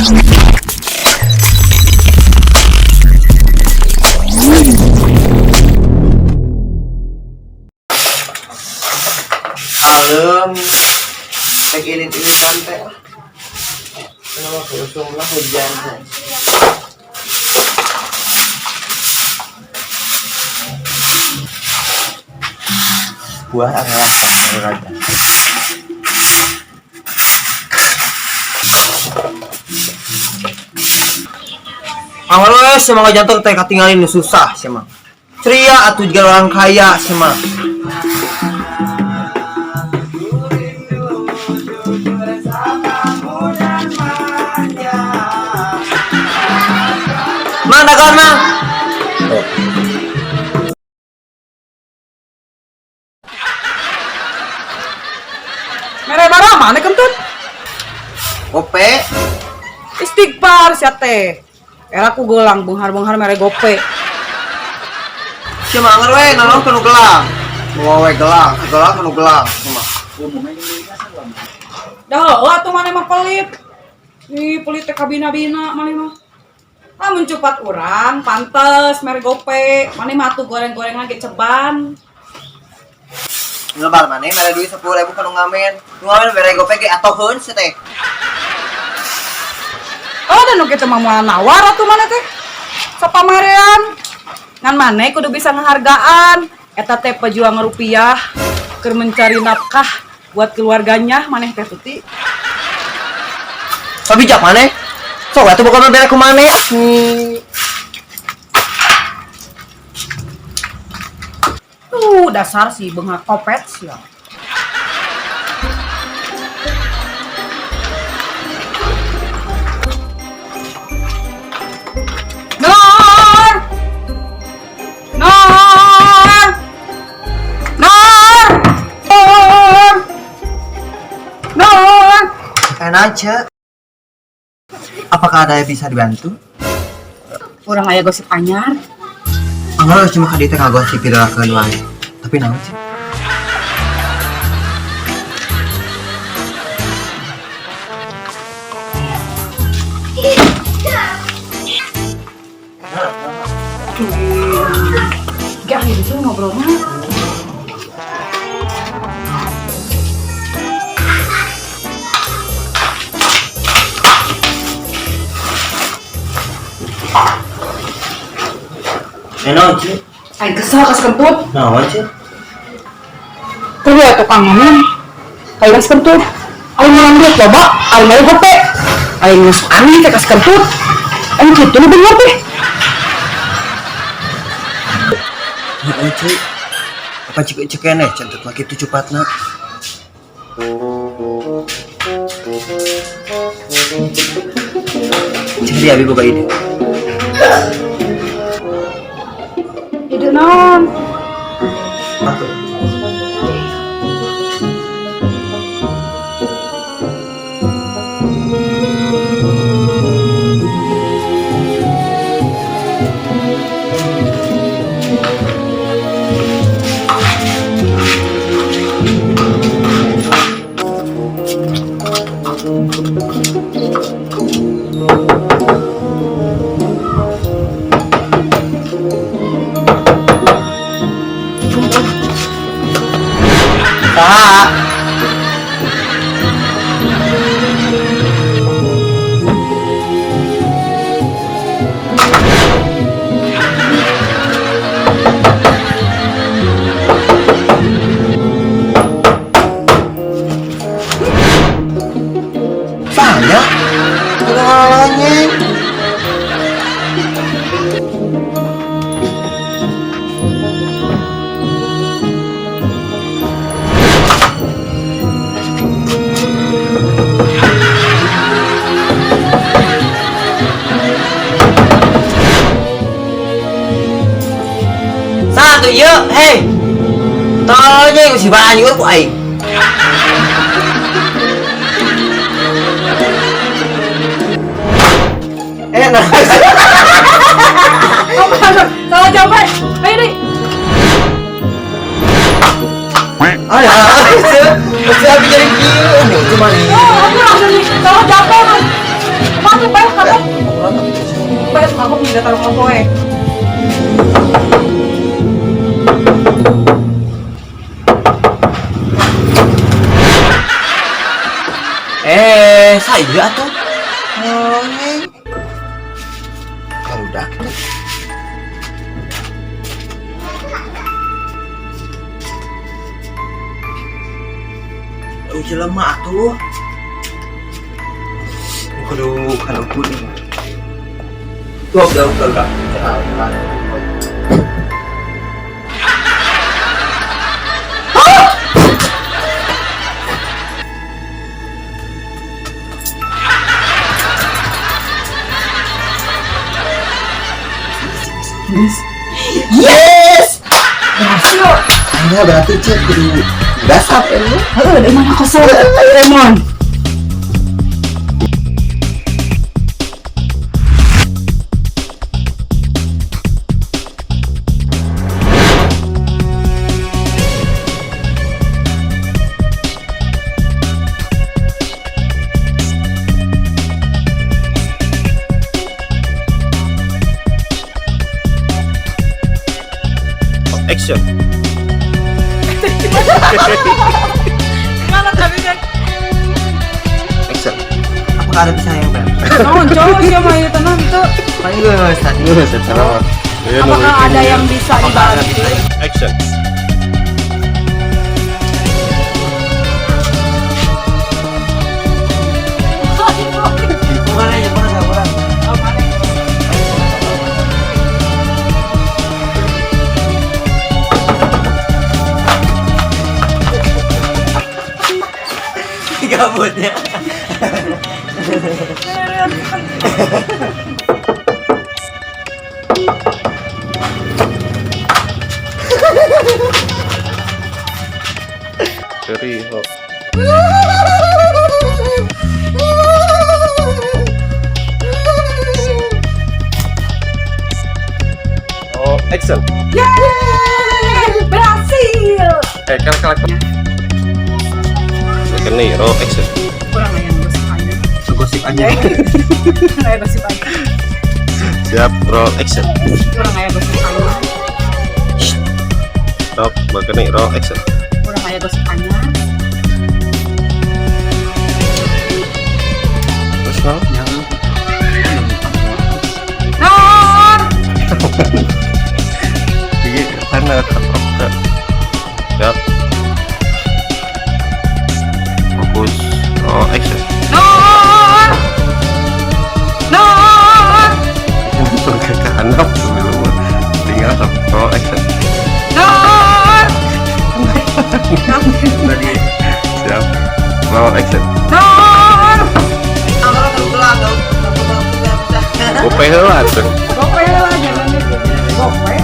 Kalem. Tek ilin-ilitan teh. Kenapa usum lah hujan teh. Buah adalah raja. Awal we sama jantung teh katinggalin nu susah sama. Ceria atuh juga orang kaya sama. Mana kan mah? Mere barang mana kentut? Gope. Istighfar sia teh. Era ku gelang beunghar-beunghar mere gope. Sia mah anger we nolong kanu gelang. Mau we gelang, gelang kanu gelang sia. Dah heueuh atuh maneh mah pelit. Ih, pelit teh kabina-bina maneh mah. Lamun cupat urang pantes mere gope. Maneh mah atuh goreng-gorengan ge ceban. Ngebar maneh mere duit 10.000 kanu ngamen. Nu ngamen mere gope ge atoheun sia teh. Oh, dan nu kitu mah moal nawar atuh maneh teh. Sapamarean. Ngan maneh kudu bisa ngehargaan. Eta teh pejuang rupiah keur mencari nafkah buat keluarganya maneh teh Tuti. Sabijak maneh. Sok atuh boga mere ku maneh. Tuh dasar si beunghar kopet sia. Nor! Nor! Nor! Nor! Nor! Enak aja. Apakah ada yang bisa dibantu? Urang aya gosip anyar. Enggak, cuma ka dieu teh ngagosip pidolakeun wae. Tapi naon sih? Gak gitu ngobrolnya. Naon sih? Aing kesel kas kentut. Naon sih? Tapi ya tukang ngamen. Aing kas kentut. Aing menang duit loba, aing mere gope. Aing geus aneh teh kas kentut. Aing kitu nu bener teh. Heeh, cuy. Apa cek keneh centut mah kitu cupatna. Cek dia abi boga ide. Ide naon? Atuh. Saha? Saya? Udah ngalangin. Satu yuk, hei. Tolongnya si banyu ku aing. Nah. Salah jawab. Ayo deh. Ayo, ayo, jadi kieu nih cuma nih. Oh, aku langsung nih. Salah jawab. Masuk, Pak. Kagok. Bae kagok juga taruh kagok we. Eh, saya tuh. Oh, udah gitu. Jelema atuh. Kudu kana pun. Tuh, udah. Yes! Berhasil. Akhirnya berarti cek kudu dasar ini. Heeh, dari mana kosong? Remon. Action. Gimana tadi kan? Action. Apakah ada bisa yang benar? Naon cowok sih mah ieu tenang tuh. Paling gue tadi. Apakah ada yang bisa Apakah ada dibantu? bisa? Action. Bukan aja, bukan, bukan. Oh, mana? Gabutnya. Seri. Oh. Oh, action. Yeay, berhasil. Eh, kan kan. Oke nih, roll action. Kurang yang gosip aja. Gosip aja. Kurang aya gosip aja. Siap, roll action. Kurang aya gosip aja. Stop, oke nih, roll action. Kurang aya gosip aja. Terus roll. Naon? Jadi karena ketok. Siap. Fokus. Roll action. Naon? Naon? Ke kanan sebelum tinggal roll action. Naon? Lagi. Siap. Roll action. Naon? Awalnya terus. Gope heula tuh. Gope lah jangan itu. Gope.